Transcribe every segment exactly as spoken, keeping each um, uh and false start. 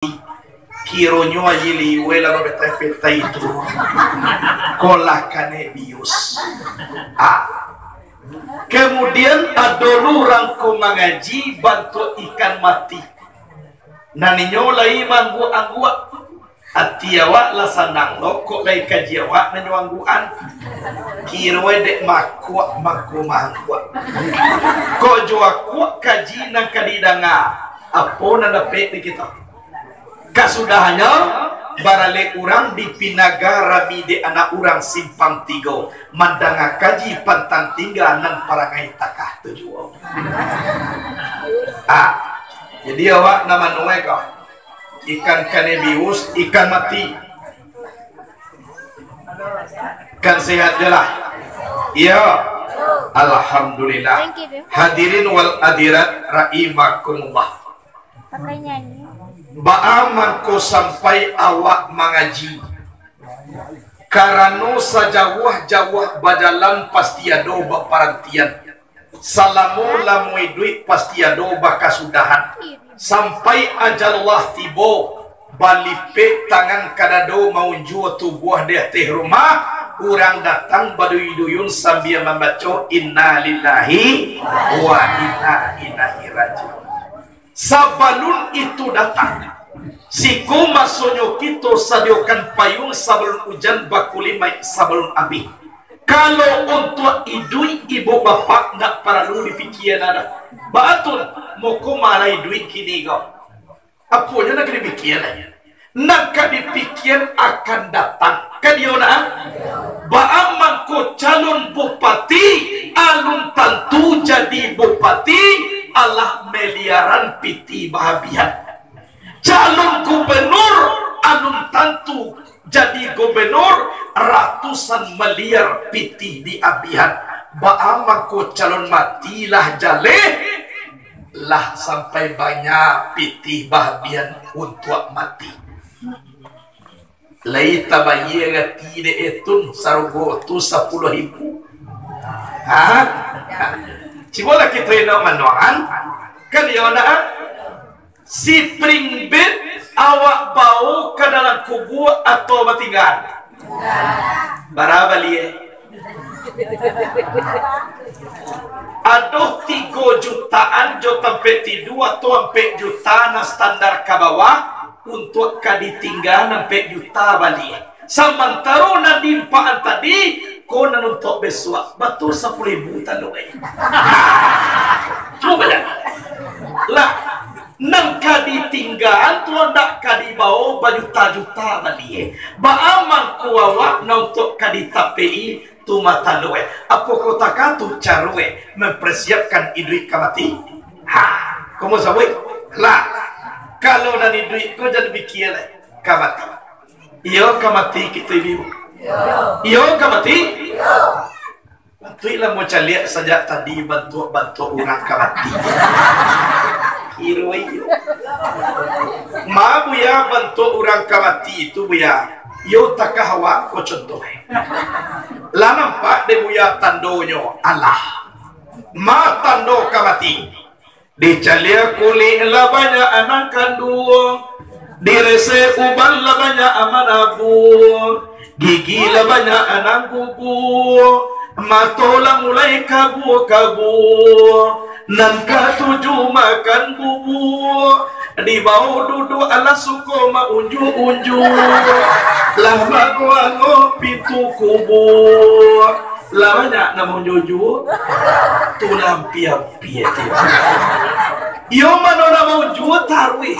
Kironyo aji liwai lah bapetai-petai tu. Ko lah kanai bius. Ah. Kemudian ado lu urang ko mangaji bantuak ikan mati. Nan inyo lai maangguak-angguak. Ati awak lah sanang lo, kok lai kaji awak nan nyo angguak-an. Kiro dek makuak mangko maangguak. Kok jo akuak kaji nan ka didanga, apo nan dapek di kito? Kasudahannyo, baralek urang di Pinaga rami dek anak urang Simpang Tigo, mandanga kaji pantang tingga nan parangai takah tu juo. Ah, jadi awak nan manuai ko, ikan kanai bius, ikan mati. Kan sehat je lah. Iyo. Alhamdulillah. Hadirin wal hadirat rahimakumullah. Baa mangko sampai awak mangaji? Karano sajauah-jauah bajalan pasti ado baparantian. Salamo-lamo iduik pasti ado bakasudahan. Sampai ajalullah tibo, balipek tangan ka dado maunjua tubuah di ateh rumah, urang datang baduyun-duyun sambia mambaco, "Innalillahi wa inna ilaihi raji'un." Sabalun itu datang, siko masonyo kito sadiokan payung sabalun ujan, bakulimaik sabalun abih. Kalau untuak iduik ibu bapak, ndak paralu dipikia doh. Baa tu, moko malah iduik kini ko. Aponyo nan ka dipikia lai? Nan ka dipikia akan datang. Kan iyo nah? Baa mangko calon bupati, alun tantu jadi bupati, alah miliaran pitih bahabihan. Calon gubernur, alun tantu jadi gubernur, ratusan miliar pitih diabihan. Baa mangko calon mati lah jaleh, lah sampai banyak pitih bahabihan untuak mati. Lai tabayia gati dek etun sarugo tu sapuluah ribu. Ha? Cubolah kito indak manuangan. Kan iyo nak? Spring bed awak bao ka dalam kubua atau batinggaan? Bara balie? Ado tigo jutaan jo tampek tidua atau ampek juta nan standar ka bawah, untuak ka ditinggaan ampek juta balie. Samantaro nan diimpaan tadi, ko nan untuak bisuak, batua sapuluah ribu tando ai. Cubo bayangkan. Lah, nan ka ditinggaan tu ndak ka dibao bajuta-juta balie. Baa mangko awak nan untuak ka ditapek-i tu mah tando ai. Apo kota ka tu caro ai mampersiapkan iduik ka mati? Ha, komo sabuik. Lah, kalau nan iduik ko jan pikia lai ka mati. Iyo ka mati kito ini. Iyo ka mati. Patuiklah mo caliak sajak tadi bantuak-bantuak urang ka mati. Kiro iyo. Ma Buya bantuak urang ka mati tu, Buya. Iyo takah awak ko contoh. Lah nampak dek Buya tandonyo? Alah. Ma tando ka mati. Dicaliak kulik lah banyak nan kanduang, diresek uban lah banyak nan manabuang, gigi lah banyak nan guguang, mato lah mulai kabua-kabua, nan katuju makan bubua, dibao duduak alah suko maunjuak-unjuak, lah bagoang pintu kubua. Lah banyak nan maunjuak-unjuak, tu lah ampia-ampia tu. Iyo mano nan maunjuak taruih.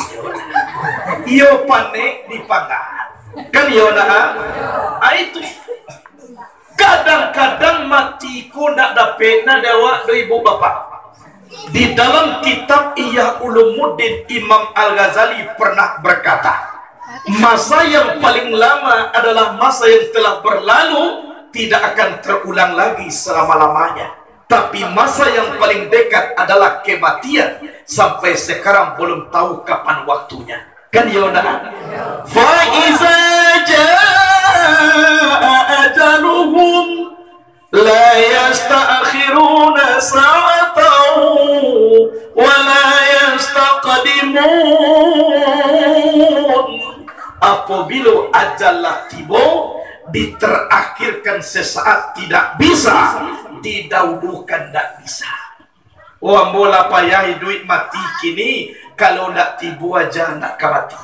Iyo panek dipanggang. Kan iyo nah? Ah, itu. Kadang-kadang mati ko ndak dapek nah dek awak doh ibu bapak. Di dalam kitab Ihya Ulumuddin, Imam Al-Ghazali pernah berkata, "Masa yang paling lama adalah masa yang telah berlalu, tidak akan terulang lagi selama-lamanya. Tapi masa yang paling dekat adalah kematian, sampai sekarang belum tahu kapan waktunya." Kan iyo nah? "Fa iza jaa ajaluhum, la yasta'khiruna sa'atan wa la yastaqdimun." Apabila ajal lah tibo, diterakhirkan sesaat, tidak bisa didahulukan, ndak bisa. Oh, ambo lah payah iduik mati kini, kalau ndak tibo aja ndak ka mati.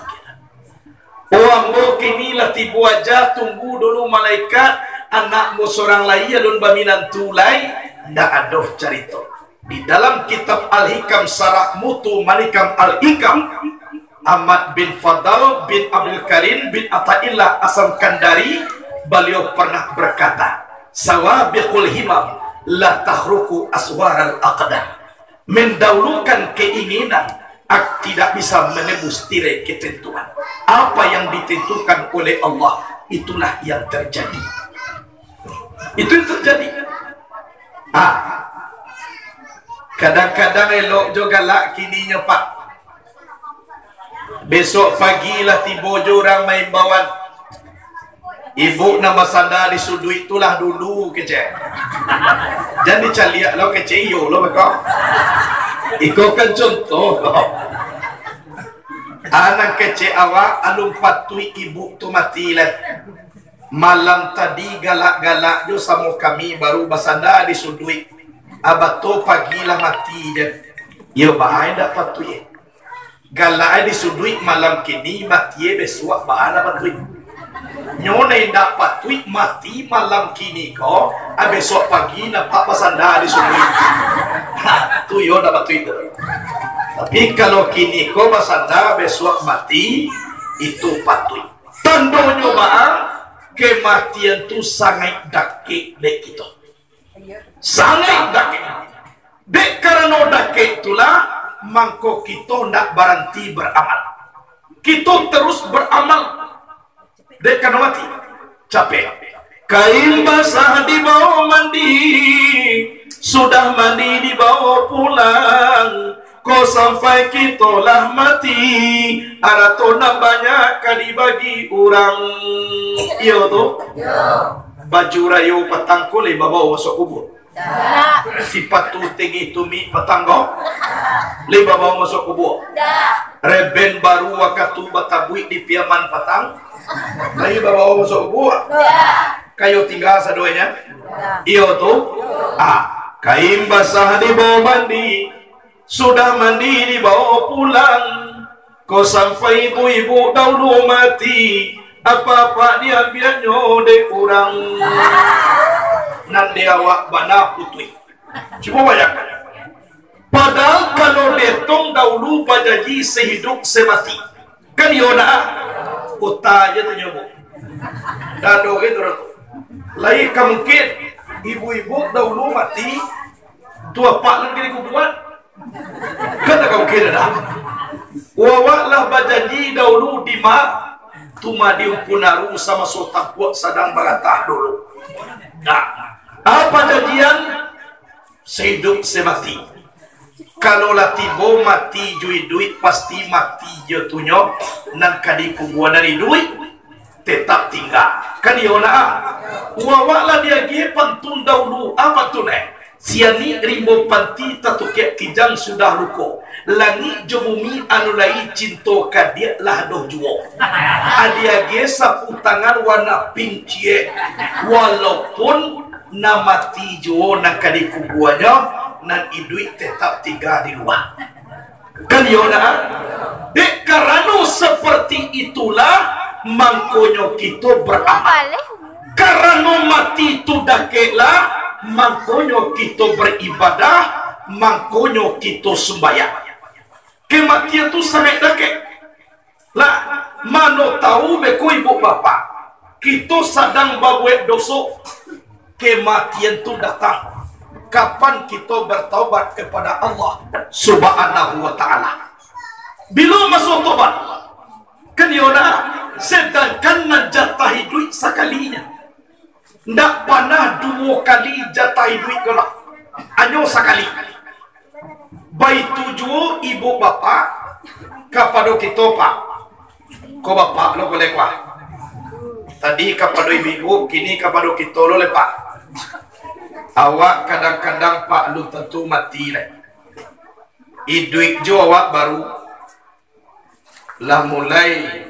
Oh, ambo kini lah tibo aja, tunggu dulu malaikat, anak ambo sorang lai alun baminantu lai, ndak ado carito. Di dalam kitab Al-Hikam Sarah Mutu Manikam Al-Hikam, Ahmad bin Fadal bin Abdul Karim bin Ataillah Asam Kandari, baliau pernah berkata, "Sawabiqul himam la tahruku aswaral aqdam." Mendahulukan keinginan ak-, tidak bisa menembus tirai ketentuan. Apa yang ditentukan oleh Allah, itulah yang terjadi. Itu yang terjadi. Ah, kadang-kadang elok jo galak kininyo, Pak. Besok pagi lah tibo jo urang maimbauan. Ibuk nan basanda di suduik tu lah dulu, kecek. Jan dicaliak lo, kecek, iyo lo beko. Iko kan contoh lo. Anak kecek awak, alun patuik ibuk tu mati lai. Malam tadi galak-galak jo samo kami baru basanda di suduik. Abato pagi lah mati je. Iyo, baa indak patuik. Galak ai di suduik malam kini, mati e besuak, baa nan patuik. Nyo nan indak patuik mati malam kini ko, a besuak pagi nampak basanda di suduik. Ha, tu yo ndak patuik tu. Tapi kalau kini ko basanda besuak mati, itu patuik. Tandonyo baa, kematian tu sangaik dakek dek kito. Sangaik dakek. Dek karano dakek itulah, mangko kito ndak baranti baramal. Kito tarus baramal. Dek karano mati, capek. Kain basah dibao mandi, sudah mandi dibao pulang. Ko sampai kito lah mati, arato nan banyak ka dibagi urang. Iyo tu? Baju rayo patang ko lai babao masuak kubua? Ndak. Sipatu tinggi tumik patang ko lai babao masuak kubua? Ndak. Reben baru wakatu batabuik di Piaman patang lai babao masuak kubua? Ndak. Kayo tingga sadonya? Ndak. Iyo tu? Ah, kain basah dibao mandi, sudah mandi dibao pulang. Ko sampai ibu-ibu dahulu mati, apa-apa diambiaknyo dek urang. Nan di awak bana putuih. Cubo bayangkan. Padahal kalau detong dahulu bajanji sehidup semati. Kan iyo ndak? Kota aja tu nyobo. Dado gitu tu. Lai ka mungkin ibu-ibu dahulu mati, tu apak nan ka dikubuan. Kan tak kau kira dah. Awak lah bajanji dahulu di ma, tu madiun punaru samaso tampuak sadang bagatah dulu. Nah, apa janjian? Sehidup semati. Kalau lah tibo mati jo iduik, pasti mati jo tunyo nan ka dikubuan dari iduik. Tetap tingga. Kan iyo nak? Awak lah diagiah pantun dahulu. Apa tu, neh? Sianik rimbo panti tatukek kijang sudah luko. Langik jo bumi anu lai cinto kadiak lah doh juo. Adiagiah sapu tangan warna pink ciek. Walaupun nan mati juo nan ka dikubuanyo, nan iduik tetap tingga di lua. Kan iyo nak? Dek karano seperti itulah, mangkonyo kito beramal. Karano mati tu dakek lah, mangkonyo kito beribadah, mangkonyo kito sumbayang. Kematian tu sangaik dakek. Lah, mano tahu beko ibu bapak, kito sadang babuek doso, kematian tu datang. Kapan kito bertaubat kepada Allah Subhanahu wa Ta'ala? Bilo maso tobat? Kan iyo nak? Sedangkan nan jatah iduik sakalinya. Ndak panah duo kali jatah iduik ko lah. Hanyo sakali. Baitu juo ibu bapak kapado kito, Pak. Ko bapak lo boleh kuah. Tadi kapado ibu-ibu, kini kapado kito lo leh, Pak. Awak kadang-kadang, Pak, alun tantu mati lai. Iduik jo awak baru. Lah mulai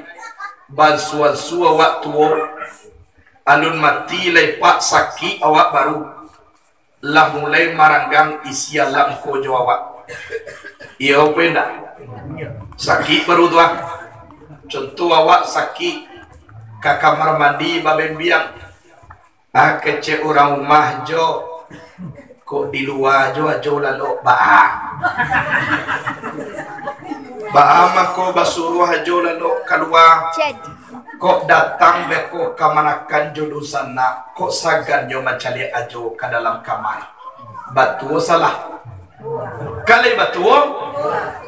bansua-nsua awak tuo, alun mati lai pak sakik awak baru. Lah mulai maranggang isi alam ko jo awak. Iyo apo indak? Sakik baru tu ah. Contoh awak sakik ka kamar mandi babembiang. Ah, kecek urang rumah jo, kok di lua jo ajo lalok baa. Baa mako basuruah ajo lalok kalua. Kok datang beko kamanakan jo dunsanak, kok sagannyo mancaliak ajo ka dalam kamar. Batuo salah. Kalai batuo,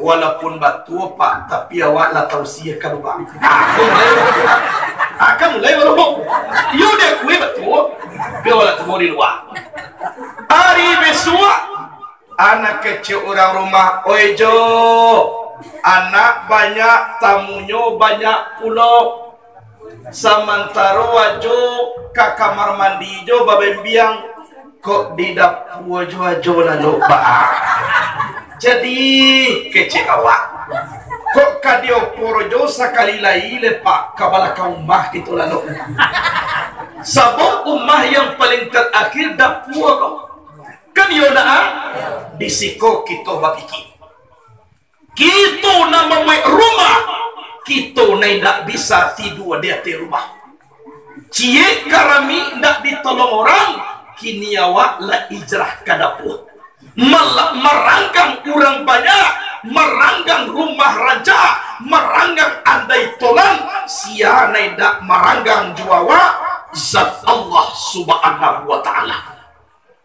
walaupun batuo pak, tapi awak lah tausia kalua. Ah, ka mulai baru. Ah, ka mulai baru. Iyo diakui batuo, tapi awak lah tuo di lua. Ari bisuak, anak kecek urang rumah, oi jo, anak banyak, tamunyo banyak pulo. Samantaro ajo ka kamar mandi jo babembiang, kok di dapua jo ajo lalok baa. Jadi, kecek awak, kok ka diopor jo sakali lai lepak ka balakang rumah kito lalok. Sabab rumah yang paling terakhir dapua ko. Kan iyo ndak, ah? Di siko kito bapikia. Kito nan mamuek rumah, kito nan indak bisa tidua di ateh rumah. Ciek karami indak ditolong urang, kini awak lah ijrah ka dapua. Mala-, maranggang urang banyak, maranggang rumah rancak, maranggang andai tolan, sia nan indak maranggang jo awak, zat Allah Subhanahu wa Ta'ala.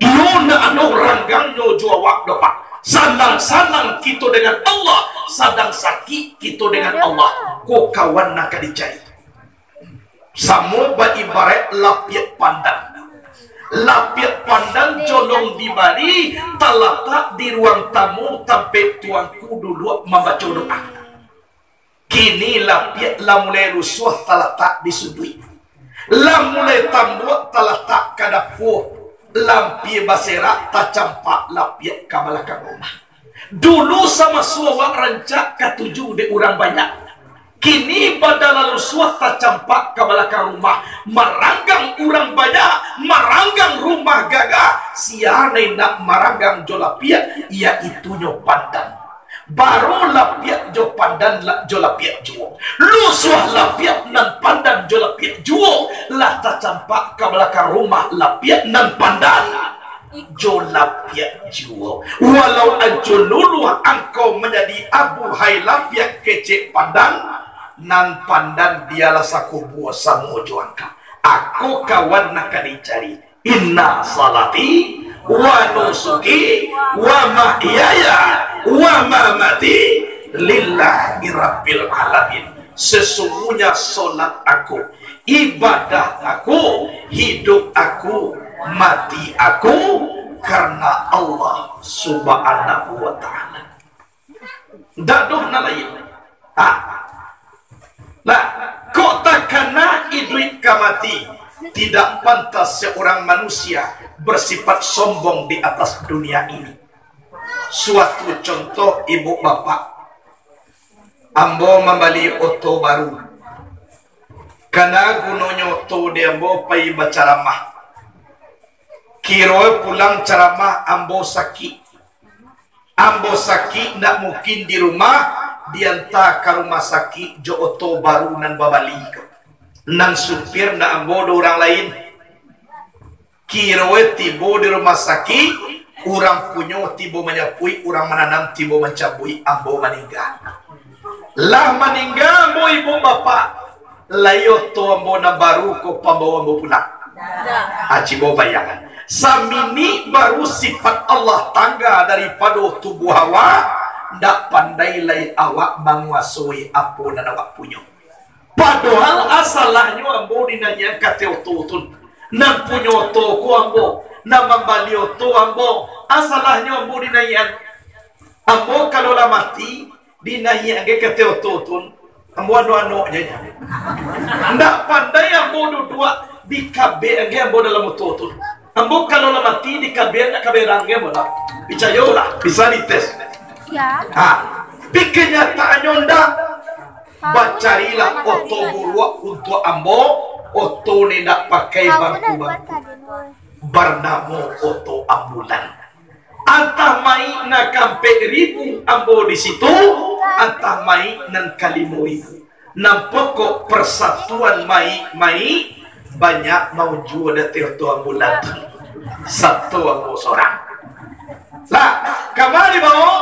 Iyo ndak ado ranggangnyo jo awak doh, Pak. Sanang-sanang kito dengan Allah, sadang sakik kito dengan Allah. Ko kawan nan ka dicari. Samo baibarat lapiak pandan. Lapiak pandan jolong dibari, talatak di ruang tamu, tampek tuanku duduak mambaco doa. Kini lapiak lah mulai rusuah talatak di suduik. Lah mulai tambuak talatak ka dapua. Lampia baserak tacampak lapiak ka balakang rumah. Dulu samaso awak rancak katuju dek urang banyak. Kini badalah rusuah tacampak ka balakang rumah. Maranggang urang banyak, maranggang rumah gagah. Sia nan indak maranggang jo lapiak, yaitunyo pandan. Baru lapiak jo pandan la-, jo lapiak juo. Lusuah lapiak nan pandan jo lapiak juo, lah tacampak ka balakang rumah lapiak nan pandan jo lapiak juo. Walau anco luluah angkau manjadi abu, hai lapiak kecek pandan, nan pandan bialah sakubua samo jo angkau. Ako kawan nan ka dicari. Inna salati wa nusuki wa mahyaya wa mamati lillahi rabbil alamin. Sesungguhnya solat aku, ibadah aku, hidup aku, mati aku karena Allah Subhanahu wa Ta'ala. Ndak doh nan lain. Ha. Nah, kok takana iduik ka mati, tidak pantas seorang manusia bersifat sombong di atas dunia ini. Suatu contoh, ibu bapak, ambo mambali oto baru. Kana gunonyo oto di ambo pai bacaramah. Kiro pulang caramah ambo sakik. Ambo sakik, ndak mungkin di rumah, dianta ka rumah sakik jo oto baru nan babali ko. Nan supir ndak ambo doh, urang lain. Kiro tibo di rumah sakik, urang punyo tibo manyapuik, urang mananam tibo mancabuik, ambo maningga. Lah maningga ambo ibu bapak, lai oto ambo nan baru ko pambawo ambo pulang? Aci bo bayangan. Saminik baru sifat Allah tangga daripado tubuah awak, ndak pandai lai awak manguasoi apo nan awak punyo. Padohal asalahnyo ambo dinaiakan ka ateh oto tu. Nan punyo oto ko ambo, nan mambali oto ambo, asalahnyo ambo dinaiakan. Ambo kalau lah mati, dinaiakan ka ateh oto tu, ambo anok-anok je. Ndak pandai ambo duduak di kabek ambo dalam oto tu. Ambo kalau lah mati di kabek, ndak kaberan ambo lah. Picayolah, bisa dites. Ya. Ha, tapi kenyataannyo ndak. Bacarilah oto buruak untuak ambo, oto nan indak pakai bangku-bangku, barnamo oto ambulan. Antah mayik nan ka ampek ribu ambo di situ, antah mayik nan ka limo ribu. Nan pokok, persatuan mayik-mayik banyak maujua di ateh oto ambulan tu. Sato ambo sorang. Lah, ka ma dibao?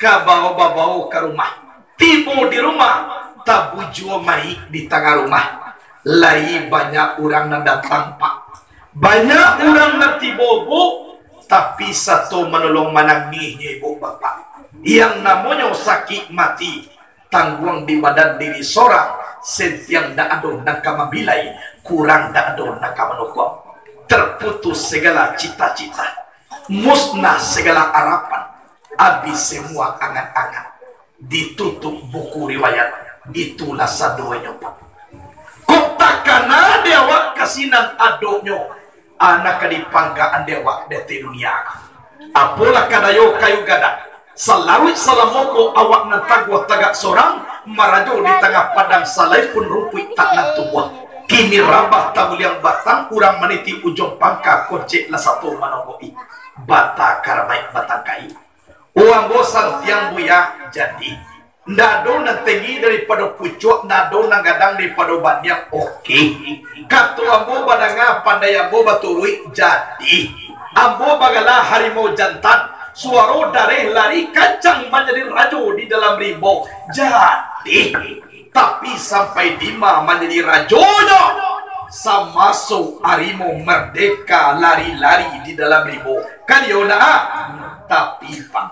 Ka bao, babao ka rumah. Tibo di rumah, tabujua mayik di tangah rumah. Lai banyak urang nan datang, Pak. Banyak urang nan tibo, Bu, tapi sato manolong manangihnyo, Ibu Bapak. Yang namonyo sakik mati, tangguang di badan diri sorang, sentiang dak ado nan ka mambilai, kurang dak ado nan ka manokong. Terputus segala cita-cita, musnah segala harapan, abih semua angan-angan. Ditutup buku riwayat, itulah sadonyo, Pak. Kok takana di awak ka sinan adonyo, anak ka dipanggaan di awak di ateh dunia. Apolah ka dayo kayu gadang, salawik salamoko awak nan taguah tagak sorang, marajo di tangah padang, salai pun rumpuik tak nan tumbuah. Kini rabah tabuliang batang, urang maniti ujuang pangka, kocek lah sato manonggoki. Bata karamaik batang kayu. Oh, ambo santiang, Buya, jadi. Ndak ado nan tinggi daripado pucuak, ndak ado nan gadang daripado bandiang. Oke. Kato ambo badanga, pandai ambo baturuik, jadi. Ambo bagala harimau jantan, suaro dareh lari kancang manjadi rajo di dalam rimbo. Jadi. Tapi sampai dima manjadi rajonyo? Samaso harimau mardeka lari-lari di dalam rimbo. Kan iyo ndak? Tapi, Pak,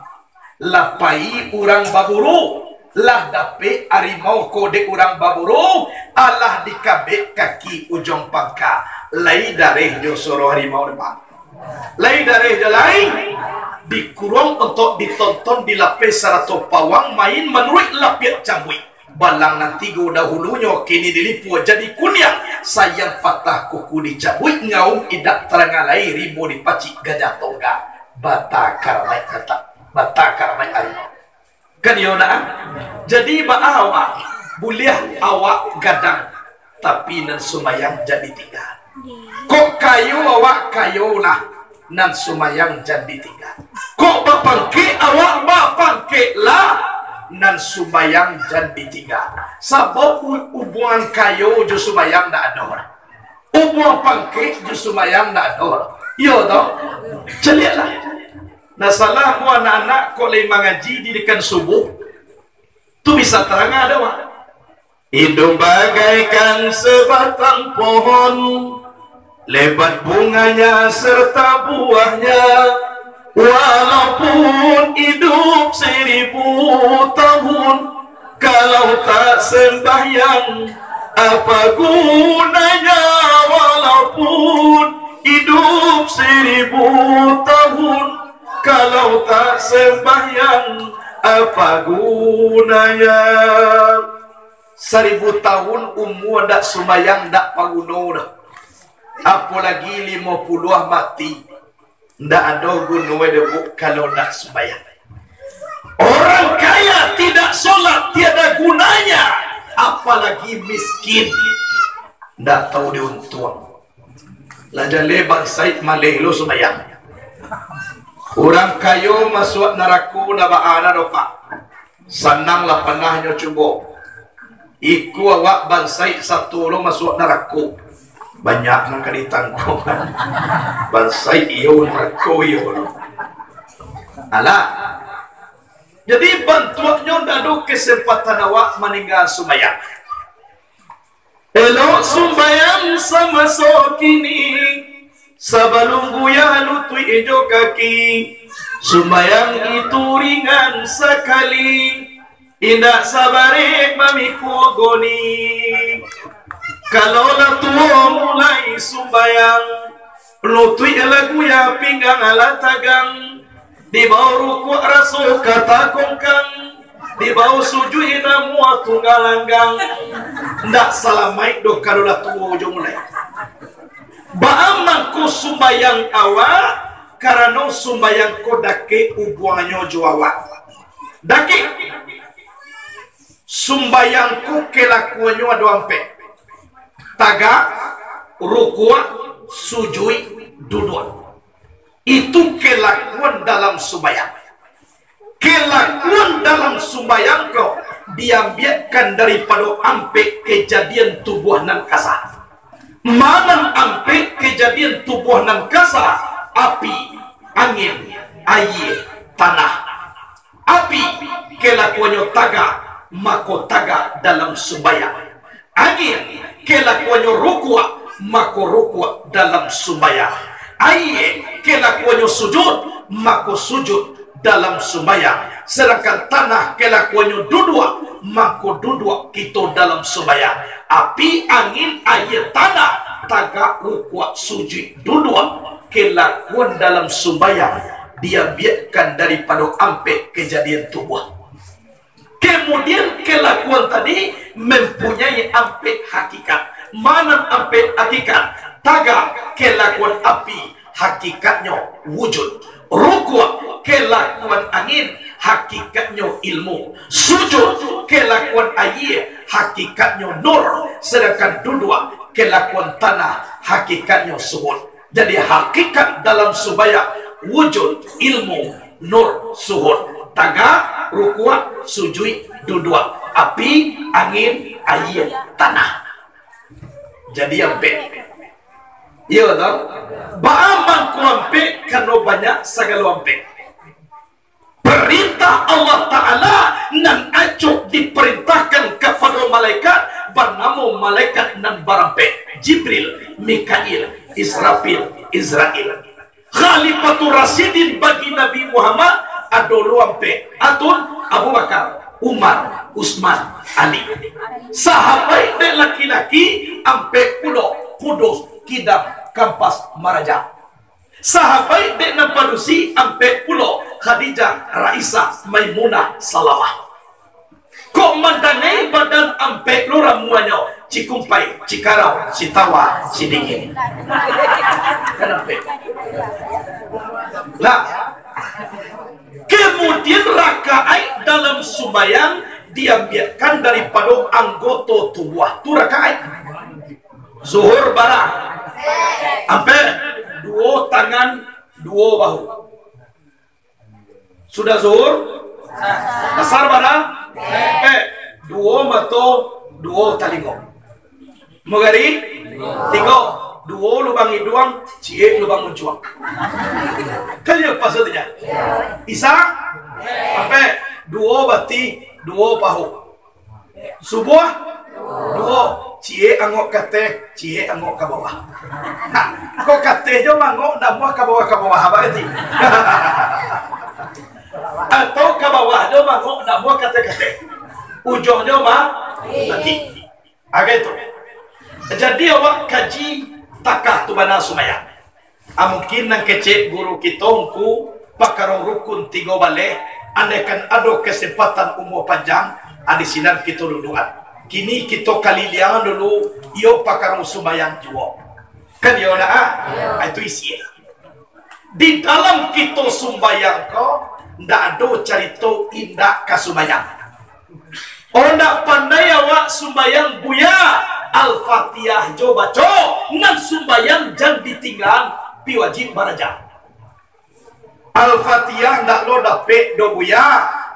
lah pai urang baburu, lah dapek harimau ko dek urang baburu, alah dikabek kaki ujuang pangka, lai dareh jo suaro harimau, Pak. Lai dareh jo lai, dikuruang untuak ditonton, dilapeh sarato pawang, main manuruik lapiak cambuik. Balang nan tigo dahulunyo kini dilipua jadi kuniang, sayang patah kuku dicabuik, ngaum indak taranga lai, rimbo dipacik gajah tungga. Bata karamaik kata, bata karamaik harimau. Kan iyo ndak? Jadi baa awak, buliah awak gadang, tapi nan sumbayang jan ditingga. Kok kayo awak, kayolah, nan sumbayang jan ditingga. Kok bapangkek awak, bapangkeklah, nan sumbayang jan ditingga. Sabab hu-, hubungan kayo jo sumbayang ndak ado. Hubungan pangkek jo sumbayang ndak ado. Iyo toh? Caliaklah. Nah, salah mu anak-anak kok lai mangaji di dekan subuh, tu bisa taranga ado, Mak. Hidup bagaikan sebatang pohon, lebat bunganya serta buahnya. Walaupun hidup seribu tahun, kalau tak sembahyang, apa gunanya? Walaupun hidup seribu tahun, kalau tak sembahyang, apa gunanya? Saribu tahun umua ndak sumbayang, ndak paguno doh. Apolagi limo puluah mati. Ndak ado guno doh, Bu, kalau ndak sumbayang. Orang kaya tidak sholat, tiada gunanya, apalagi miskin. Ndak tahu diuntuang. Lah jaleh bansaik maleh lo sumbayang. Urang kayo masuak narako ndak baa doh, Pak. Sanang lah panahnyo cubo. Iko awak bansaik sato lo masuak narako. Banyak nan ka ditangguang. Bansaik iyo, narako iyo lo. Alah. Jadi bantuaknyo ndak ado kesempatan awak maningga sumbayang. Elok sumbayang samaso kini, sabalun buya lutuik jo kaki. Sumbayang itu ringan sakali, indak sabarek mamikua goni. Kalau lah tuo mulai sumbayang, lutuik lah buya, pinggang lah tagang. Dibao rukuak raso ka takongkang, dibao sujuik namuah tungga langgang. Ndak salamaik doh kalau lah tuo jo mulai. Baa mangko sumbayang awak? Karano sumbayang ko dakek ubuangnyo jo awak. Dakek. Sumbayang ko kelakuannyo ado ampek. Tagak, rukuak, sujuik, duduak. Itu kelakuan dalam sumbayang. Kelakuan dalam sumbayang ko diambiakkan daripado ampek kejadian tubuah nan kasa. Ma nan ampek kejadian tubuah nan kasa? Api, angin, aia, tanah. Api, kelakuannyo tagak, mako tagak dalam sumbayang. Angin, kelakuannyo rukuak, mako rukuak dalam sumbayang. Aia, kelakuannyo sujud, mako sujud dalam sumbayang. Sadangkan tanah, kelakuannyo duduak, mako duduak kito dalam sumbayang. Api, angin, aia, tanah, tagak, rukuak, sujuik, duduak, kelakuan dalam sumbayang diambiakkan daripado ampek kejadian tubuah. Kemudian, kelakuan tadi mempunyai ampek hakikat. Ma nan ampek hakikat? Tagak, kelakuan api, hakikatnyo wujud. Rukuak, kelakuan angin, hakikatnyo ilmu. Sujud, kelakuan aia, hakikatnyo nur. Sadangkan duduak, kelakuan tanah, hakikatnyo suhud. Jadi, hakikat dalam sumbayang, wujud, ilmu, nur, suhud. Tagak, rukuak, sujuik, duduak. Api, angin, aia, tanah. Jadi ampek. Iyo, tau? Baa mangko ampek? Karano banyak sagalo ampek. Parintah Allah Ta'ala nan acok diparintahkan kapado malaikat, banamo malaikat nan barampek, Jibril, Mikail, Israfil, Izrail. Khalifatur Rasyidin bagi Nabi Muhammad ado lo ampek, Atun, Abu Bakar, Umar, Usman, Ali. Sahabaik dek laki-laki ampek pulo, Kudus, Kidam, Kampas, Maraja. Sahabaik dek nan padusi ampek pulo, Khadijah, Raisah, Maimunah, Salamah. Kok mandangai badan ampek lo ramuanyo, Cikumpai, Cikarau, Sitawa, Sidingin. Kan ampek. Lah, kemudian rakaat dalam sumbayang diambiakkan daripado anggoto tubuah tu rakaat. Zuhur bara? Ampek. Duo tangan, duo bahu. Sudah zuhur? Asar bara? Ampek. Duo mato, duo talingo. Magarib? Tigo. Duo lubang iduang, ciek lubang muncuang. Kan iyo maksudnyo? Isya? Ampek. Duo batih, duo pahu. Subuah, duo, ciek angok ka ateh, ciek angok ka bawah. Nah, kok ka ateh jo mangok, namuah ka bawah, ka bawah, apo arti? Atau ka bawah jo mangok, namuah ka ateh, ka ateh. Ujuangnyo ma-, mati. Agak itu. Jadi awak kaji takah tu bana sumbayang. Ah, mungkin nan kecek guru kito Ungku, pakaro rukun tigo baleh, andaikan ado kesempatan umua panjang, ah, di sinan kito dudukan. Kini kito kaliliangan dulu, iyo pakaro sumbayang juo. Kan iyo ndak, ah? Iyo. Ah, itu isi. Di dalam kito sumbayang ko, ndak ado carito indak ka sumbayang. Oh, ndak pandai awak sumbayang, Buya? Al-Fatihah jo baco, nan sumbayang jan ditinggaan, pi wajib baraja. Al-Fatihah ndak lo dapek doh, Buya,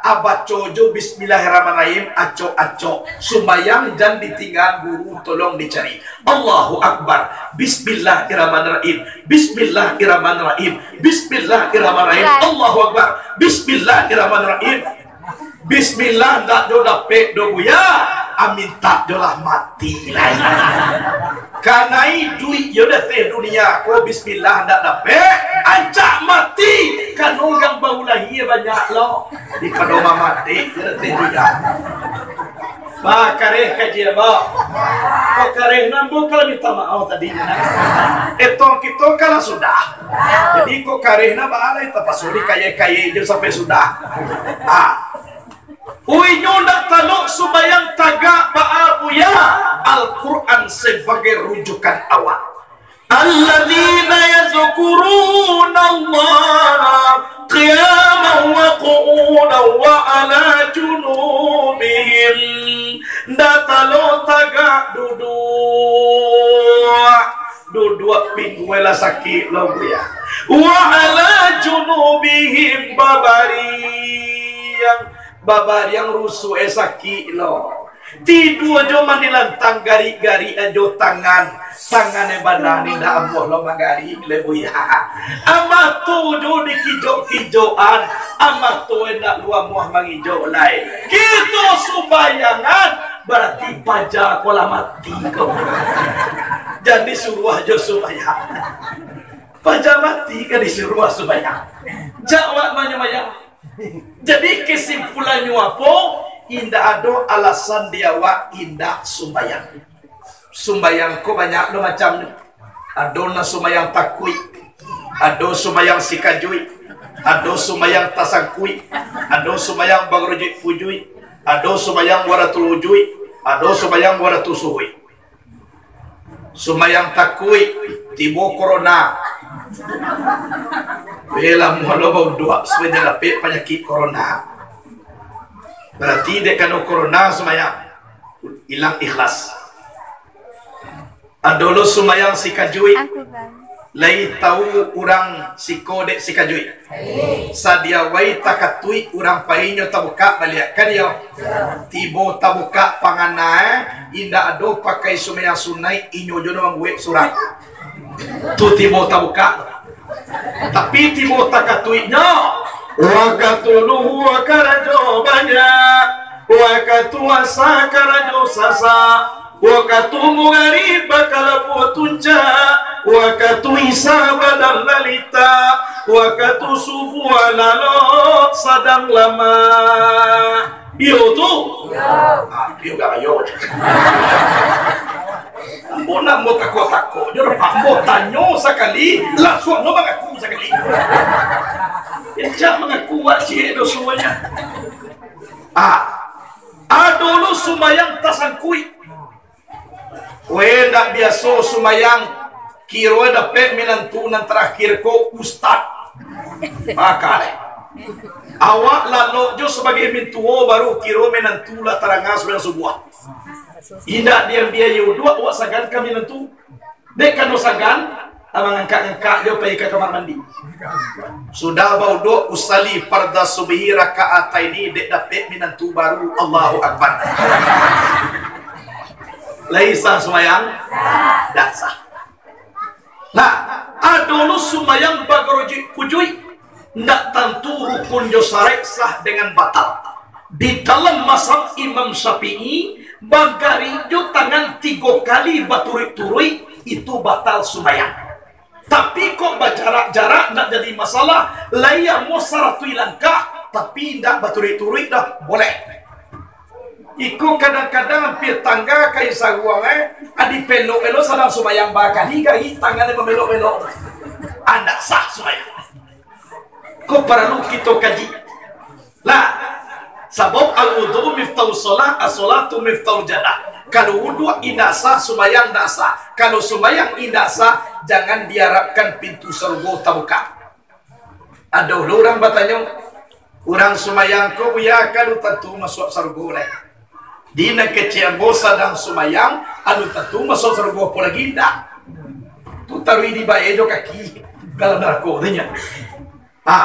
a baco jo Bismillahirrahmanirrahim, acok-acok. Sumbayang jan ditinggaan, guru tolong dicari. Allahu Akbar. Bismillahirrahmanirrahim. Bismillahirrahmanirrahim. Bismillahirrahmanirrahim. Allahu Akbar. Bismillahirrahmanirrahim. Bismillah ndak jo dapek doh, Buya. Ah, mintak jo lah mati lai. Kanai duit yo dateh dunia ko, bismillah ndak dapek, ancak mati. Kan urang baru lahia banyak lo. Di pado mamatik jo dateh dunia. Bah, kareh kaji, bah. Kok kareh nan bukan minta maaf tadi. Etong kito kalah sudah. Jadi kok kareh nan baalai tapaso dikaya-kaya jo sampai sudah. Ah. Uinyo ndak talok sumbayang tagak baa, Buya? Al-Quran sebagai rujukan awak. Alladzina yazkurunallaha قياما وقعودا وعلى جنوبهم. Ndak talok tagak duduak. Duduak pingguai lah sakik lo, Buya. Wa ala junubihim, babariang. Babariang rusuak eh sakik lo. Tidua jo manilantang garik-garik ajo tangan. Tangan eh badan indak amuah lo manggarik le, Buya. Amato jo dikijok-kijokan. Amato eh ndak lo amuah mangijok lai. Kito sumbayangan, barati paja ko lah mati ko. Jan disuruah jo sumbayang. Paja mati ka disuruah sumbayang. Jak awak manyumbayang. Jadi, kesimpulannyo apo? Indak ado alasan di awak indak sumbayang. Sumbayang ko banyak do macamnyo. Ado nan sumbayang takuik, ado sumbayang sikajuik, ado sumbayang tasangkuik, ado sumbayang bagarujuik-pujuik, ado sumbayang waratul ujuik, ado sumbayang waratul suhuik. Sumbayang takuik, tibo korona. Weh, lah mulo bauduak, supayo jan dapek panyakik korona. Barati dek kano korona sumbayang, ilang ikhlas. Ado lo sumbayang sikajuik. Aku, Bang. Lai tau urang siko dek sikajuik? Sadia wai takatuik urang pai nyo tabukak baliak, kan iyo? Tibo tabukak pangana, eh, indak ado pakai sumbayang sunaik, inyo jo nan mambuek surang. Tu tibo tabukak. Tapi tibo takatuiknyo, wakatu luhua karajo banyak, wakatu asa karajo sasak, wakatu mugarib bakalabuah tuncak, wakatu isa badan lalita, wakatu subuah lalok sadang lamah. Iyo tu? Iyo. Ah, iyo gak ayo. Ambo namo tako-tako jo, ambo tanyo sakali, langsuang lo mangaku sakali. Indak mangaku wak ciek dosonya. Ah, ado lo sumbayang tasangkuik. Weh, ndak biaso sumbayang, kiro dapek minantu nan tarakhir ko ustad. Mako, awak lalok jo sabagai mintuo, baru kiro minantu lah taranga sumbayang subuah. Indak diambiayo duo awak sagan ka minantu. Dek kano sagan, ah, mangangkak-ngangkak jo pai ka kamar mandi. Sudah bauduak, usalli fardhu subhi rakaataini, dek dapek minantu baru, Allahu Akbar. Lai sah sumbayang? Ndak sah. Nah, ado lo sumbayang bagarujuik-pujuik, ndak tantu rukun jo saraik sah dengan batal. Di dalam mazhab Imam Syafi'i, bagarik jo tangan tigo kali baturuik-turuik, itu batal sumbayang. Tapi kok bajarak-jarak, ndak jadi masalah, lai amuah saratuih langkah, tapi ndak baturuik-turuik doh, boleh. Iko kadang-kadang ampia tangga kain saruang, eh, adi pelok elok sadang sumbayang bakali, gari tangan dia mamelok-melok. Ndak sah sumbayang. Ko paralu kito kaji. Lah, sabab al-wudu'u miftahu shalah, as-shalatu miftahu jannah. Kalau wudu indak sah, sumbayang ndak sah. Kalau sumbayang indak sah, jangan diharapkan pintu sarugo tabuka. Ado lo urang batanyo, urang sumbayang ko, Buya, anu tantu masuak sarugo lai? Di nan kecek ambo sadang sumbayang, anu tantu masuak sarugo apo lagi indak? Tu taruih dibae jo kaki, dalam narako tu nyo. Ha.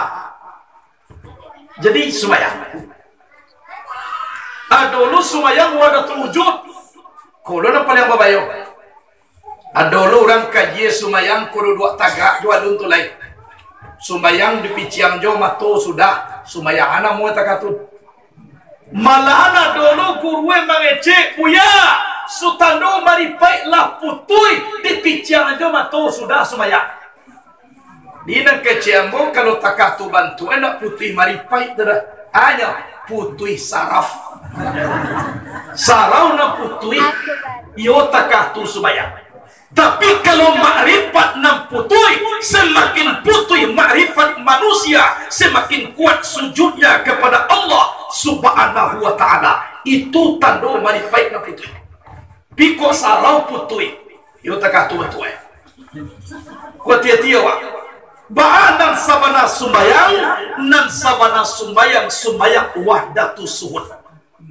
Jadi sumbayang. Ado lo sumbayang wahdatul wujud. Ko lo nan paliang babayo. Ado lo urang kaji sumbayang ko duduak tagak jo alun tu lai. Sumbayang dipiciang jo mato sudah, sumbayang anak murid takatu. Malahan ado lo guru mangecek, Buya, sutando maripaik lah putuih, dipiciang jo mato sudah sumbayang. Di nan kecek ambo, kalau takah tu bantuak, eh, ndak putuih maripaik tu doh. Hanyo putuih saraf. Saraf nan putuih, iyo takah tu sumbayang. Tapi kalau makrifat nan putuih, semakin putuih makrifat manusia, semakin kuat sujudnya kepada Allah Subhanahu wa Ta'ala. Itu tando maripaik nan putuih. Piko saraf putuih, iyo takah tu bantuak, eh. Ko hati-hati awak. Baa nan sabana sumbayang? Nan sabana sumbayang, sumbayang wahdatus syuhud.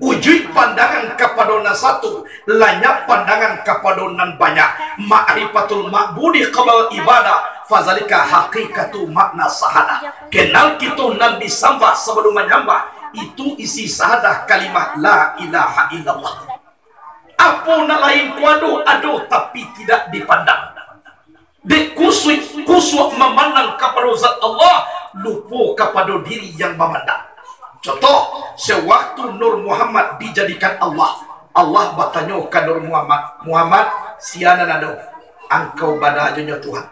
Ujuik pandangan kapado nan satu, lanyap pandangan kapado nan banyak. Ma'rifatul ma'budi qablal ibadah, fazalika haqiqatu makna sahadah. Kenal kito nan disambah sabalun manyambah, itu isi sahadah kalimah la ilaha illallah. Apo nan lain ko ado? Ado, tapi tidak dipandang. Dek kusuik, kusuak mamandang kapado Zat Allah, lupo kapado diri yang mamandang. Contoh, sewaktu Nur Muhammad dijadikan Allah, Allah batanyo ka Nur Muhammad, "Muhammad, sia nan ado?" "Angkau bana jo nyo, Tuhan."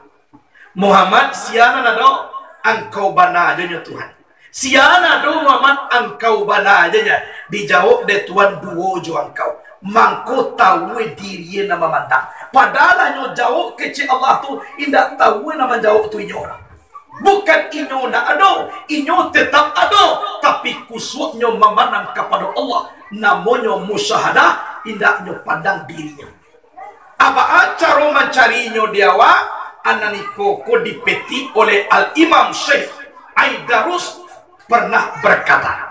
"Muhammad, sia nan ado?" "Angkau bana jo nyo, Tuhan." "Sia nan ado, Muhammad?" "Angkau bana jo nyo." Dijawab dek Tuhan, "Duo jo angkau." Mangko tahu diri nan mamandang. Padahal nyo jawab kecek Allah tu, indak tahu nan manjawab tu inyo. Bukan inyo ndak ado, inyo tetap ado, tapi kusuaknyo mamandang kapado Allah, namonyo musyahadah, indak nyo pandang dirinyo. Baa caro mancarinyo di awak? Nan iko ko dipetik oleh Al-Imam Syekh Aidarus pernah berkata,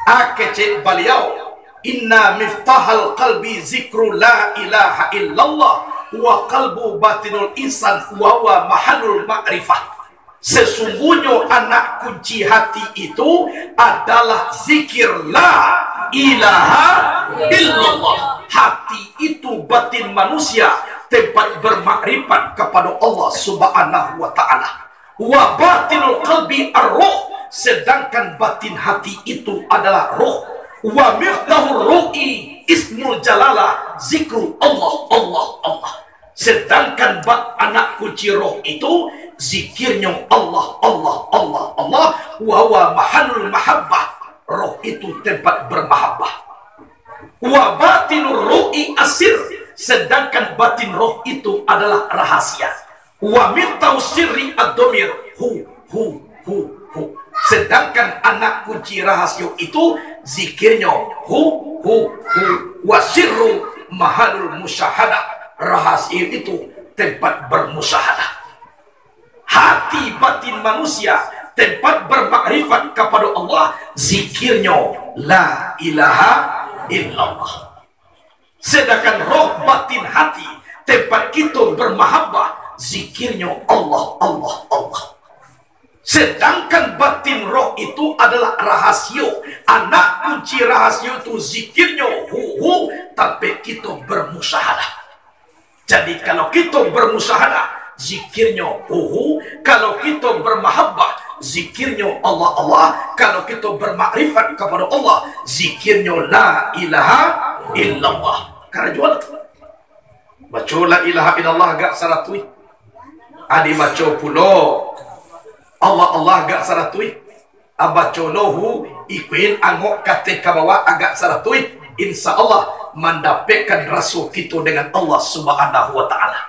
a kecek baliau, "Inna miftahal qalbi zikru la ilaha illallah, wa qalbu batinul insan wa huwa mahallul ma'rifah." Sesungguhnyo anak kunci hati itu adalah zikir la ilaha illallah. Hati itu batin manusia, tempat bermakrifat kapado Allah Subhanahu wa Ta'ala. Wa batinul qalbi ar-ruh, sedangkan batin hati itu adalah roh. Wa miftahur ruhi ismul jalalah, zikru Allah, Allah, Allah. Sedangkan ba-, anak kunci roh itu, zikirnyo Allah, Allah, Allah, Allah, wa huwa mahallul mahabbah, roh itu tempat bermahabbah. Wa batinur ruhi asir, sedangkan batin roh itu adalah rahasia. Wa miftahu sirri ad-domir, hu, hu, hu, hu. Sedangkan anak kunci rahasio itu zikirnyo hu, hu, hu. Wa sirru mahalul musyahadah. Rahasio itu tempat bermusyahadah. Hati batin manusia tempat bermakrifat kapado Allah, zikirnyo la ilaha illallah. Sedangkan roh batin hati, tempat kito bermahabbah, zikirnyo Allah, Allah, Allah. Sedangkan batin roh itu adalah rahasio. Anak kunci rahasio itu zikirnyo hu, hu, tampek kito bermusyahadah. Jadi, kalau kito bermusyahadah, zikirnyo hu, hu. Kalau kito bermahabbah, zikirnyo Allah, Allah. Kalau kito bermakrifat kapado Allah, zikirnyo la ilaha illallah. Karajo tu. Baco la ilaha illallah agak saratuih. Adi baco pulo Allah, Allah agak saratuih. A baco lo hu, ikuin angok kateh ka bawah agak saratuih. Insya Allah, mandapekkan raso kito dengan Allah Subhanahu wa Ta'ala.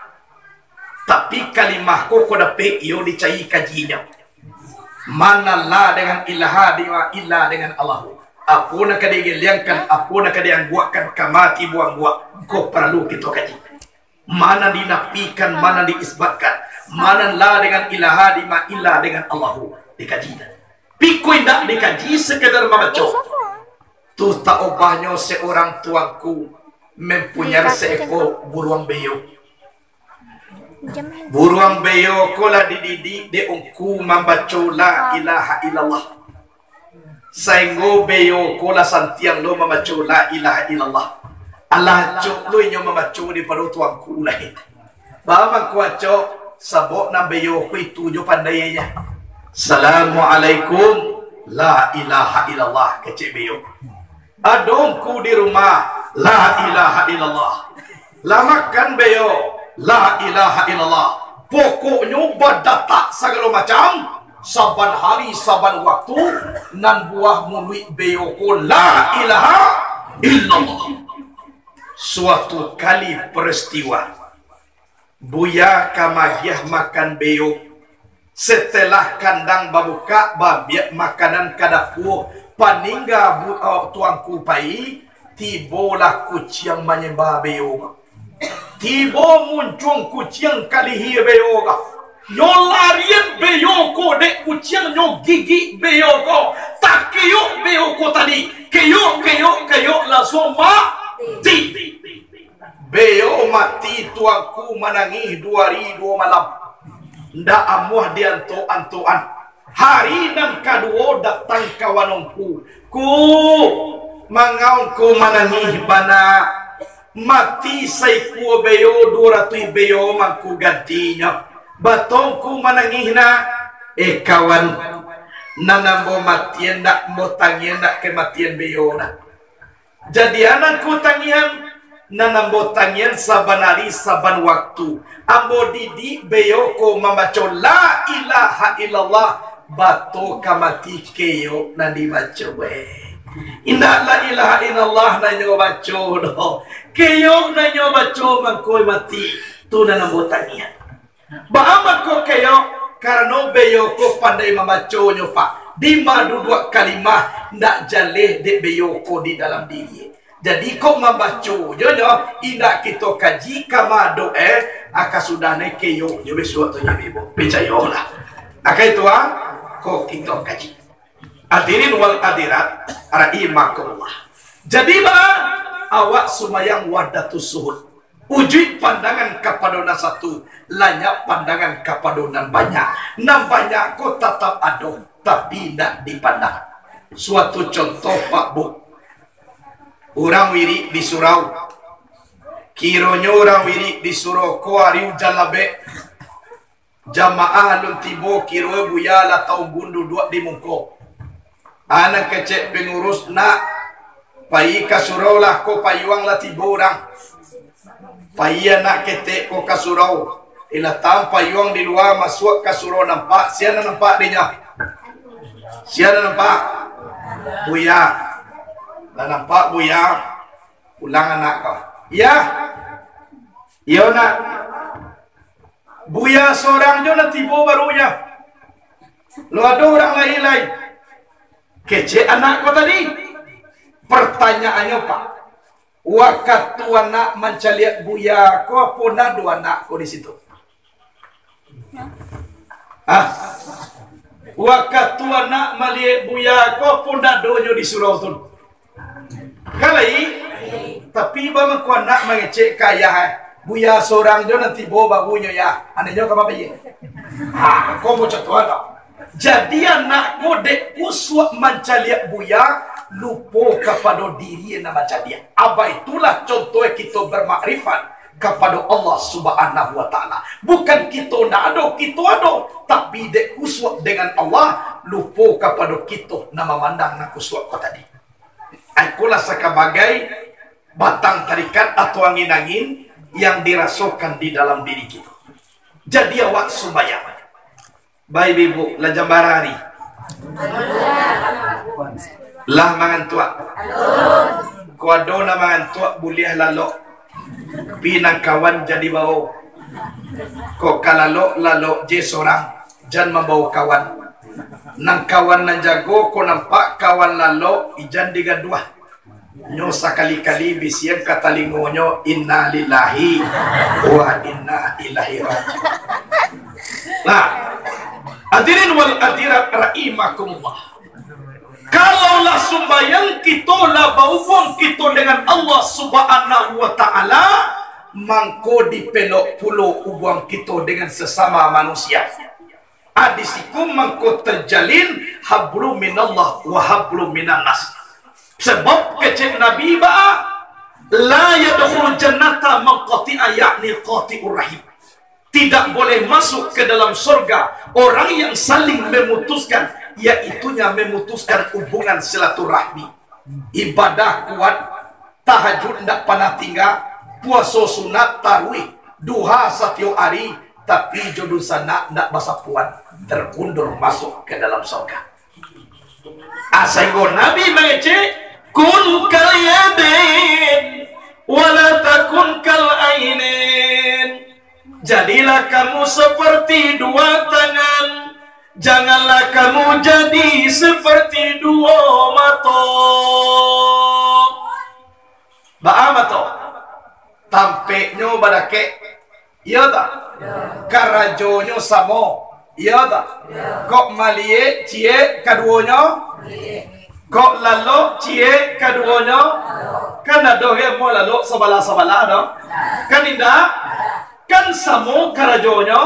Tapi kalimah ko, ko dapek iyo dicari kajinyo. Mana la dengan ilaha, di ma illa dengan Allahu. Apo nan ka digeliangkan, apo nan ka diangguakkan, ka ma tibo angguak, ko paralu kito kaji. Mana dinapikan, mana diisbatkan, mana la dengan ilaha, di ma illa dengan Allahu, dikaji. Piko indak dikaji, sekadar mambaco. Tu tak obahnyo seorang tuangku mempunyai seekor buruang beo. Buruang beo ko lah dididik dek ungku mambaco la ilaha illallah. Sainggo beo ko lah santiang lo mambaco la ilaha illallah. Alah acok lo inyo mambaco daripado tuangku lai. Baa mangko acok, sabab nan beo ko itu jo pandainyo. "Assalamualaikum, la ilaha illallah," kecek beo. "Ado ungku di rumah, la ilaha illallah. Lah makan beo, la ilaha illallah. Pokoknyo badatak sagalo macam, saban hari, saban waktu, nan buah muluik beo ko la ilaha illallah." Suatu kali peristiwa, buya ka magiah makan beo. Setelah kandang babukak, baambiak makanan ka dapua, paningga bu-, eh, tuangku pai, tibolah kuciang manyemba beo. Tibo muncuang kuciang ka lihia beo. Nyo larian beyo ko dek kuciang, nyo gigik beyo ko. Takeyok beyo ko tadi. Keyok, keyok, keyok, langsuang mati. Beyo mati, tuangku manangih duo ari duo malam. Ndak amuah diantok-antokan. Hari nan kaduo datang kawan ngku. Ku, manga ngku manangih bana. Mati saikua beyo, duo ratuih beyo mangko gantinyo. Batua ngku manangih nak. Eh kawan, nan ambo matian ndak, ambo tangian ndak kamatian beyo nak. Jadi, nan ngku tangian, nan ambo tangian saban ari, saban wakatu. Ambo didik beyo ko mambaco La ilaha illallah, batua ka mati keyok nan dibaco, weh. Indak La ilaha illallah nan nyo baco doh. Keyok nan nyo baco mangko mati. Tu nan ambo tangian. Baa mangko keyok? Karano beyo ko pandai mambaconyo, Pak. Dima duduak kalimah, ndak jaleh dek beyo ko di dalam diri. Jadi, kok mambaco jo nyo, indak kito kaji ka ma doh, eh, aka sudah ne keyok nyo bisuak tu nyo ibu. Picayolah. Aka itu, ah, kok kito kaji. Hadirin wal hadirat rahimakumullah. Jadi, baa, awak sumbayang wahdatus suhud. Ujuik pandangan kapado nan satu, lanyap pandangan kapado nan banyak. Nan banyak ko tatap ado, tapi indak dipandang. Suatu contoh, Pak Bu. Urang wirik di surau. Kironyo urang wirik di surau ko ari ujan labek. Jamaah alun tibo, kiro buya lah taumbun duduak di muko. Anak kecek pangurus, nak, pai ka surau lah ko, payuang lah tibo urang. Pai anak ketek ko ka surau. Ilah tam payuang di lua, masuak ka surau, nampak. Sia nan nampak dinyo? Sia nan nampak? Buya. Lah nampak buya. Pulang anak ko. Iya. Iyo nak. Buya sorang jo nan tibo baru nyo. Lo ado urang lain lai. Kecek anak ko tadi. Pertanyaannyo, Pak, wakatu anak mancaliak buya ko, apo nan ado anak ko di situ? Ah, wakatu anak maliek buya ko, apo nan adonyo di surau tu? Kan lai, tapi baa mangko anak mangecek ka ayah, eh, buya sorang jo nan tibo baru nyo, yah. Anaknyo ka ma baiak? Ha, ko mo contoh tu. Jadi anak ko dek kusuak mancaliak buya, lupo kapado diri nan mancaliak. Apo itulah contoh kito bermakrifat kapado Allah Subhanahu wa Ta'ala. Bukan kito ndak ado, kito ado, tapi dek kusuak dengan Allah, lupo kapado kito nan mamandang nan kusuak ko tadi. Ikolah sakabagai batang tarikat atau angin-angin yang dirasokan di dalam diri kito. Jadi awak sumbayang. Baik, Ibu, lah jam bara ari? Lah mangantuak? Kok ado nan mangantuak, buliah lalok. Pi nan kawan jadi bao. Kok ka lalok, lalok je sorang. Jan mambao kawan. Nan kawan nan jago ko nampak kawan lalok, ijan digaduah. Nyo sakali-kali bisian ka talingonyo, "Innalillahi wa inna ilaihi raji'un." Nah, hadirin wal hadirat rahimakumullah. Kalaulah sumbayang kito lah bahubuang kito dengan Allah Subhanahu wa Ta'ala, mangko dipelok pulo hubuang kito dengan sesama manusia. Hadis iko mangko terjalin hablum minallah wa hablum minannas. Sebab kecek Nabi baa, "La yadkhulul jannata man qati'a, yakni qati'ur rahim." Tidak boleh masuk ke dalam surga orang yang saling memutuskan, yaitunya memutuskan hubungan silaturahmi. Ibadah kuat, tahajud ndak panah tingga, puaso sunat taruih, duha satiok ari, tapi jo dunsanak ndak basapuan, terkundur masuk ke dalam surga. Ah, sainggo Nabi mangecek, "Kun kal yadain, wala takun kal ainain." Jadilah kamu seperti dua tangan, janganlah kamu jadi seperti dua mato. Baa mato? Tampeknyo badakek. Iyo tak? Karajonyo samo. Iyo tak? Kok maliek, ciek, kaduonyo? Kok lalok, ciek, kaduonyo? Kan ado ge amuah lalok sabalah-sabalah tu? Kan indak? Kan samo karajonyo,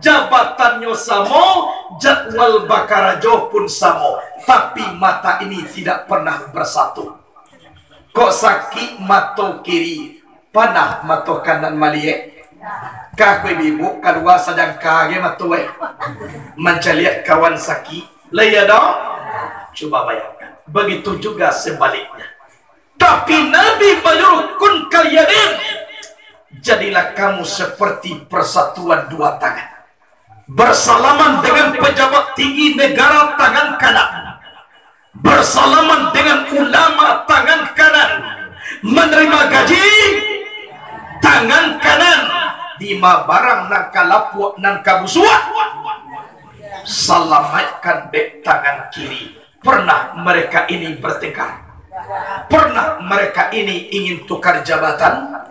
jabatannyo samo, jadwal bakarajo pun samo, tapi mata ini tidak pernah bersatu. Kok sakik mato kiri, panah mato kanan maliek? Ka ko ibu-ibu, kalua sajangka ge mato, eh. Mancaliak kawan sakik, lah iyo doh? Cuba bayangkan. Begitu juga sebaliknya. Tapi Nabi manyuruh, "Kun kal yadain." Jadilah kamu seperti persatuan dua tangan. Bersalaman dengan pejabat tinggi negara, tangan kanan. Bersalaman dengan ulama, tangan kanan. Menerima gaji, tangan kanan. Dima barang nan ka lapuak, nan ka busuak, salamaikkan dek tangan kiri. Pernah mereka ini bertengkar? Pernah mereka ini ingin tukar jabatan?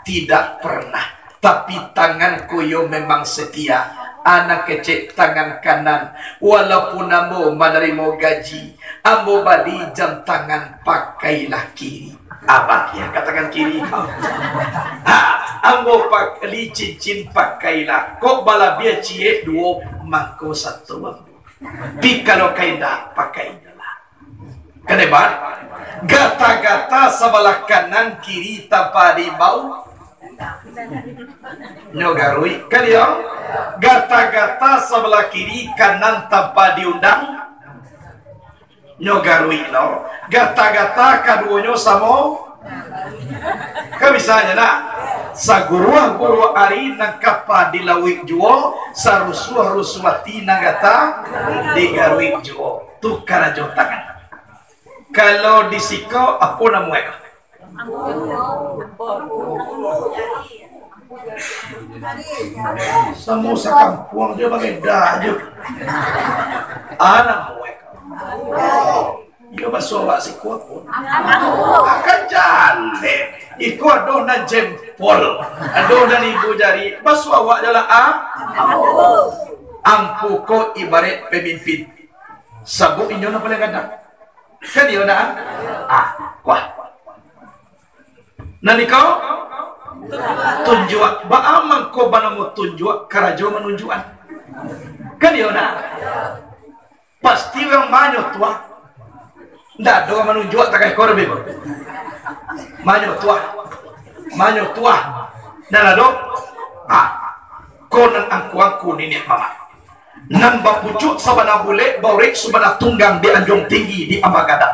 Tidak pernah. Tapi tangan ko yo memang setia. Anak kecek tangan kanan, walaupun ambo manarimo gaji, ambo bali jam tangan, pakailah kiri. Abah ya, ka tangan kiri kau. Ha, ambo pak-, li cincin, pakailah. Kok balabiah ciek duo, mangko sato ambo. Pi kalau ka indak, pakai je lah. Kan hebat? Gata-gata sabalah kanan kiri tanpa diimbau, nyo garuik. Kan iyo? Gata-gata sabalah kiri kanan tanpa diundang, nyo garuik lo. Gata-gata kaduonyo samo. Kan bisa nyo nak? Saguruah-guruah ari nan kapa dilauik juo, sarusuah-rusuah ati nan gata digaruik juo. Tu karajo tangan. Kalau di siko, apo namo eko? Samo sakampuang jo, babeda jo. Ah, namo eko? Iyo, baso awak siko pun. Akan jaleh. Iko ado nan jempol, ado nan ibu jari. Baso awak je lah, ah? Ampu ko ibarat pamimpin. Sabuik inyo nan paliang gadang. Kan iyo, nah? Ah, wah. Nan iko? Tunjuak. Baa mangko banamo tunjuak, karajo manunjuakan. Kan iyo, nah? Pasti urang manyo tuah. Ndak ado manunjuak takai ko doh, Bib. Manyo tuah. Manyo tuah. Ndak ado. Ah, ko nan angku-angku niniak mamak. Nan bapucuak sabana bulek, baurek sabana tunggang di Anjuang Tinggi di Ambagadang.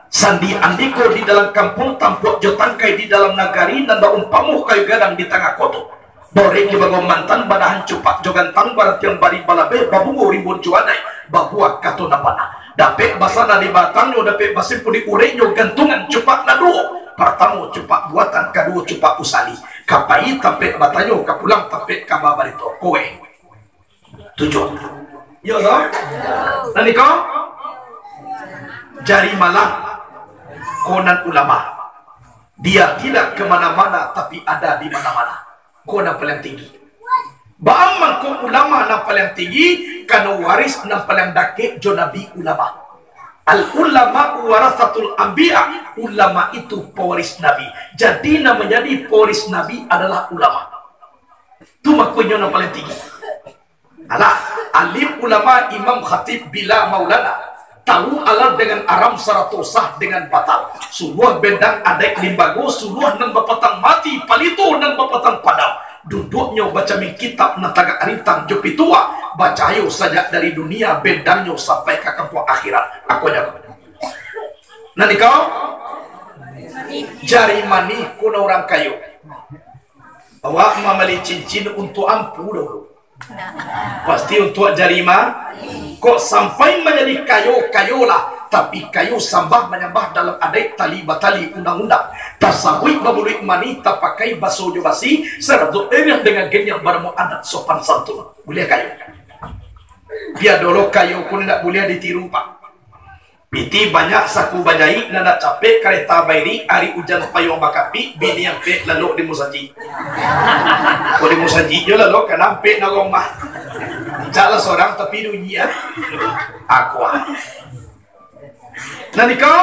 Sandi andiko di dalam kampuang, tampuak jo tangkai di dalam nagari, nan baumpamo kayu gadang di tangah koto. Baurek jo bagomantan, badahan cupak jo gantang, baratiang bari balabeh, babungo rimbun jo adai, babuah kato nan bana. Dapek basana di batangnyo, dapek basimpuan di ureknyo, gantungan cupak nan duo. Partamo cupak buatan, kaduo cupak usali. Ka pai tampek batanyo, ka pulang tampek ka babarito. Kowe. Tujuah. Yo, toh? Nan iko? Jari malang. Ko nan ulama. Dia tidak ke mana-mana, tapi ada di mana-mana. Ko nan paliang tinggi. Baa mangko ulama nan paliang tinggi, karano waris nan paliang dakek jo Nabi ulama. Al ulama warasatul anbiya, ulama itu pewaris Nabi. Jadi, nan manjadi pewaris Nabi adalah ulama. Tu mangko inyo nan paliang tinggi. Alah, alim ulama imam khatib bila maulana, tahu halal dengan haram sarato sah dengan batal. Suluah bendang adaik limbago, suluah nan bapatang mati, palito nan bapatang padam. Duduaknyo bacamin kitab nan tagak rintang jo pituah, bacahayo sajak dari dunia, bendangnyo sampai ka kampuang akhirat. Akonyo. Nan iko? Jari manih, kuno urang kayo. Awak mambali cincin untuak ampu dahulu. Pasti untuak jari ma-, kok sampai manjadi kayo, kayolah. Tapi kayo sambah manyambah dalam adaik tali batali undang-undang. Tasabuik babuluik manih, tapakai baso jo basi, sarato erat dengan geniang banamo adat sopan santun. Buliah kayo. Bia dolo kayo pun indak buliah ditiru, Pak. Piti banyak saku bajaik, nan nak capek kareta bairik, ari ujan payuang bakapik, bini ampek lalok di musajik. Kok di musajik jo lalok, ka ampek nan rumah. Cak lah sorang, tapi dunyi ah. Akuah. Nan iko?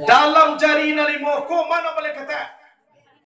Dalam jari nan limo ko, ma nan paliang katek?